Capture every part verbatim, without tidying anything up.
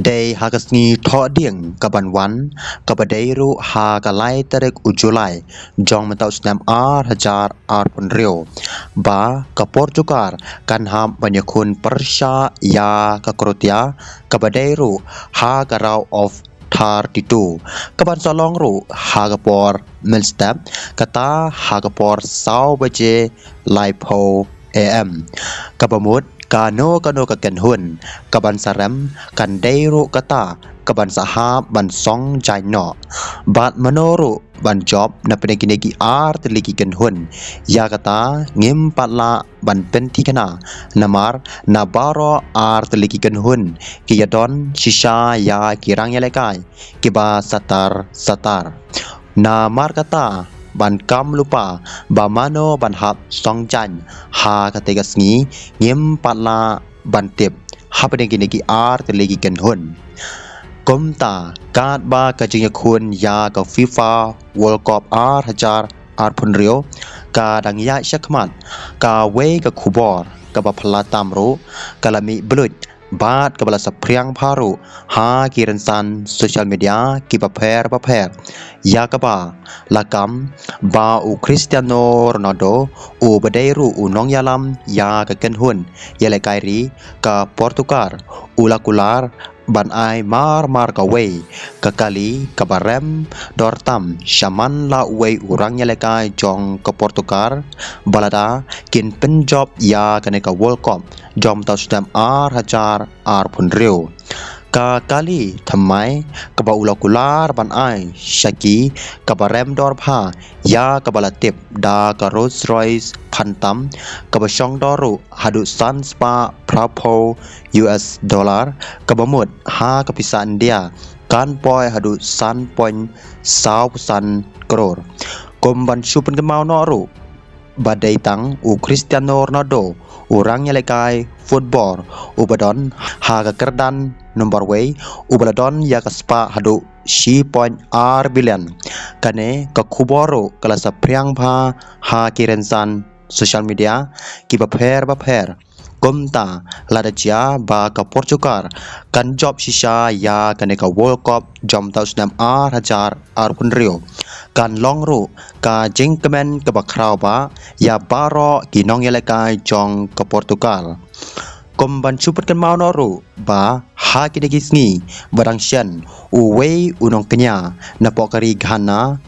Dei ha ka sngi Thohdieng kaban wan, kaba dei ruh ha ka lai tarik u July jong mynta u snem ar hajar arphew hynriew, ba ka Portugal kan hap ban ïakhun pyrshah ïa ka Croatia, kaba dei ruh ha ka round of thirty-two, kaban sa long ruh ha ka por mynstep, kata ha ka por saw baje laiphew A M. Kaba mut kano kano ka kynhun kaban sa rem kan dei ruh kata kaban sa hap ban song jaiñ noh. Bad mano ruh ban jop na pdeng kine ki ar tylli ki kynhun, ïa kata ngim pat lah ban pynthikna, namar na baroh ar tylli ki kynhun ki ïadon shisha ïa ki rangïalehkai kiba satar satar. Namar kata, ban kam lypa ba mano ban hap song jaiñ ha kata ka sngi, ngim pat lah ban tip hapdeng kine ki ar tylli ki kynhun. Kumta, katba ka jingïakhun ïa ka FIFA World Cup ar hajar arphew hynriew ka dang ïaid shakhmat, kawei ka khubor kaba phylla tam ruh ka la mih bluit bad kaba la saphriang bha ruh ha ki rynsan social media kiba pher bapher, ïa kaba la kam ba u Cristiano Ronaldo, uba dei ruh u nongïalam ïa ka kynhun ïalehkai ri ka Portugal, u la kular ban ai mar mar kawei ka kali kaba rem dor tam sha man la uwei u rangïalehkai jong ka Portugal, ba lada kin pynjop ïa kane ka World Cup jong mynta u snem ar hajar arphew hynriew. Ka kali thymmai kaba u la kular ban ai sha ki kaba rem dor bha, ïa kaba la tip da ka Rolls Royce Phantom, kaba shong dor ruh haduh san spah phraphew U S dollar, kaba mut ha ka pisa India kan poi haduh san point saw san klur. Kum ban shu pynkynmaw noh ruh, ba dei tang u Cristiano Ronaldo, u rangïalehkai football uba don ha ka kyrdan nombor wei, uba la don ïa ka spah haduh shi point ar billion. Kane ka khubor ruh ka la saphriang bha ha ki rynsan social media kiba pher bapher. Kumta, lada jia ba ka Portugal kan jop shisha ïa kane ka World Cup jong mynta u snem ar hajar arphew hynriew, kan long ruh ka jingkmen kaba khraw bha ïa baroh ki nongïalehkai jong ka Portugal. Kum ban shu pynkynmaw noh ruh, ba ha kine ki sngi ba dang shen, uwei u nongkñia napoh ka ri Ghana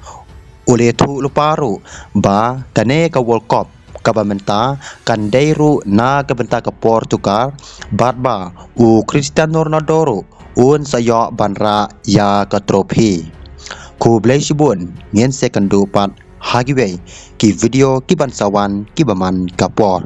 u la ïathuh lypa ruh ba kane ka World Cup kaba mynta kan dei ruh na ka bynta ka Portugal, bad ba u Cristiano Ronaldo ruh un sa ïoh ban rah ïa ka trophy. Khublei shibun, ngin sa ïakynduh pat ha kiwei ki video kiban sa wan kiba man ka por.